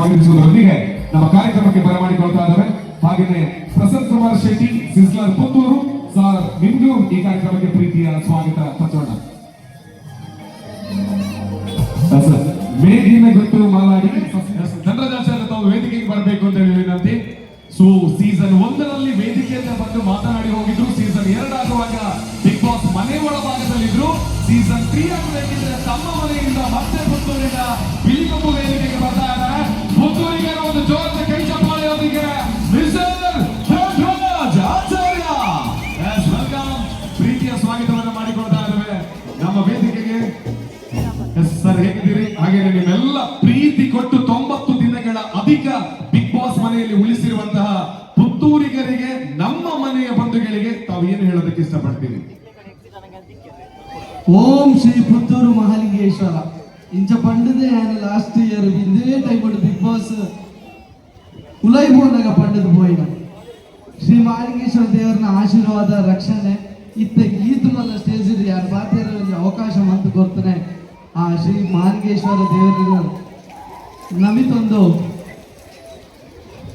ಸ್ವಾಗತಿಸುವುದರೊಂದಿಗೆ ನಮ್ಮ ಕಾರ್ಯಕ್ರಮಕ್ಕೆ ಬರಮಾಡಿಕೊಳ್ತಾ ಇದ್ದಾರೆ. ಹಾಗೆಯೇ ಪ್ರಸನ್ನ ಕುಮಾರ್ ಶೆಟ್ಟಿ, ಸಿಸ್ಲರ್ ಪುತ್ತೂರು ಸರ್, ನಿಮ್ಗೂ ಈ ಕಾರ್ಯಕ್ರಮಕ್ಕೆ ಪ್ರೀತಿಯ ಸ್ವಾಗತ ಪಚ್ಚೋಣ ಸರ್. ಮೇಘಿನ ಗುಟ್ಟು ಮಾಲಾಡಿ ಧನರಾಜಾಚಾರ್ಯ, ತಾವು ವೇದಿಕೆಗೆ ಬರಬೇಕು ಅಂತ ಹೇಳಿ ವಿನಂತಿ. ಸೊ ಸೀಸನ್ 1ರಲ್ಲಿ ವೇದಿಕೆಯಿಂದ ಬಂದು ಮಾತನಾಡಿ ಹೋಗಿದ್ರು. ಸೀಸನ್ 2 ಆಗುವಾಗ ಬಿಗ್ ಬಾಸ್ ಮನೆ ಒಳಭಾಗದಲ್ಲಿದ್ರು. ಸೀಸನ್ 3 ಆಗಬೇಕಿದ್ರೆ ತಮ್ಮ ಮನೆಯಿಂದ ಮತ್ತೆ ಪುತ್ತೂರಿನ ಬಿಳಿಕೊಪ್ಪು ವೇದಿಕೆಗೆ ಬರ್ತಾ ಇದ್ದಾರೆ. ಪುತ್ತೂರಿಗೆ ಒಂದು ಜೋರದ ಕೈ ಚಪ್ಪಾಳೆಯೊಂದಿಗೆ ಮಿಸ್ಟರ್ ಧನರಾಜ್ ಆಚಾರ್ಯ. Welcome. ಪ್ರೀತಿಯ ಸ್ವಾಗತವನ್ನು ಮಾಡಿಕೊಳ್ತಾ ಇದ್ದೇವೆ ನಮ್ಮ ವೇದಿಕೆಗೆ. ಎಸ್ ಸರ್, ಹೇಗಿದ್ದೀರಿ? ಹಾಗೆ ನಿಮ್ಮೆಲ್ಲ ಪ್ರೀತಿ ಕೊಟ್ಟು 90 ದಿನಗಳ ಅಧಿಕ ಬಿಗ್ ಬಾಸ್ ಮನೆಯಲ್ಲಿ ಉಳಿಸಿರುವಂತಹ ಪುತ್ತೂರಿಗರಿಗೆ, ನಮ್ಮ ಮನೆಯ ಬಂಧುಗಳಿಗೆ ತಾವು ಏನು ಹೇಳೋದಕ್ಕೆ ಇಷ್ಟಪಡ್ತೀರಿ? ಓಂ ಶ್ರೀ ಪುತ್ತೂರು ಮಹಾಲಿಂಗೇಶ್ವರ. ಇಂಚ ಪಂಡದೆ ಲಾಸ್ಟ್ ಇಯರ್ ಇಂದೇ time big boss ಉಲೈ ಪೋನಾಗ ಪಂಡದ ಪೋಯಿನ. ಶ್ರೀ ಮಹಾಲಿಂಗೇಶ್ವರ ದೇವರನ ಆಶೀರ್ವಾದ, ರಕ್ಷಣೆ ಇತ್ತ ಈತ ಮಲ್ಲ ಸ್ಟೇಜ್ ಯಾರು ಬಾತೆರ ಅವಕಾಶ ಮಂತ್ ಕೊಡ್ತಾನೆ. ಆ ಶ್ರೀ ಮಹಾಲಿಂಗೇಶ್ವರ ದೇವರ ನಮಿತೊಂದು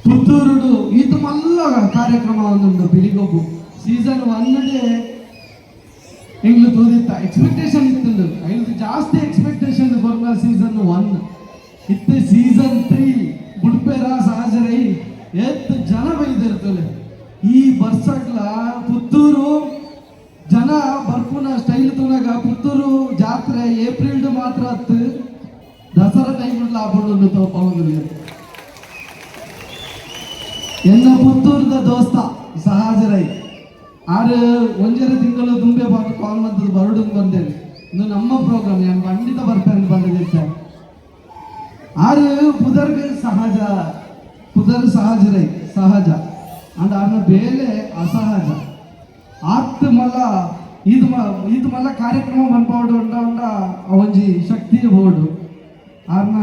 ಪುತ್ತೂರುಡು ಈತ ಮಲ್ಲ ಕಾರ್ಯಕ್ರಮ ಒಂದುಂಡು. ಬಿಳಿಗೊಬ್ಬು ಸೀಸನ್ 1 ಡೇ ಎಂಗ್ಲು ತೂದಿತ್ತ ಎಕ್ಸ್ಪೆಕ್ಟೇಷನ್ ಇತ್ತು. ಐದು ಜಾಸ್ತಿ ಎಕ್ಸ್ಪೆಕ್ಟೇಷನ್ ಬರ್ನ ಸೀಸನ್ 1 ಇತ್ತೆ. ಸೀಸನ್ 3 ಬುಡ್ಪೇರ ಸಹಜರೈ ಎತ್ತು ಜನ ಬೈದಿರ್ತಲೆ. ಈ ಬರ್ಸಗ್ಲ ಪುತ್ತೂರು ಜನ ಬರ್ಪುನ ಸ್ಟೈಲ್ ತೂನಾಗ ಪುತ್ತೂರು ಜಾತ್ರೆ ಏಪ್ರಿಲ್ ಮಾತ್ರ ಅತ್ತು, ದಸರಾ ಟೈಮ್ ಆಪುಂಡು ತೋಪವುಂದು. ಎನ್ನ ಪುತ್ತೂರದ ದೋಸ್ತ ಸಹಜರೈ ಆರು ಒಂಜರೆ ತಿಂಗಳು ದುಂಬೆ ಬಾಟು ಕಾಲ್ ಮಂತದ ಬರಡು ಬಂದೇನೆ. ಇನ್ನು ನಮ್ಮ ಪ್ರೋಗ್ರಾಮ್ ನಾನು ಖಂಡಿತ ಬರ್ತೇನೆ ಬಂದಿದ್ದೆ. ಆರು ಪುದರ್ಗ್ ಸಹಜ, ಪುದರ್ ಸಹಜರೈ ಸಹಜ ಅಂಡ್ ಆರ್ನ ಬೇಲೆ ಅಸಹಜ. ಆತ್ ಮಲ್ಲ ಇದು ಇದು ಮಲ್ಲ ಕಾರ್ಯಕ್ರಮ ಮನ್ಪಾವಡು ಉಂಡ ಉಂಡ ಒಂಜಿ ಶಕ್ತಿ ಬೋಡು ಆರ್ನ.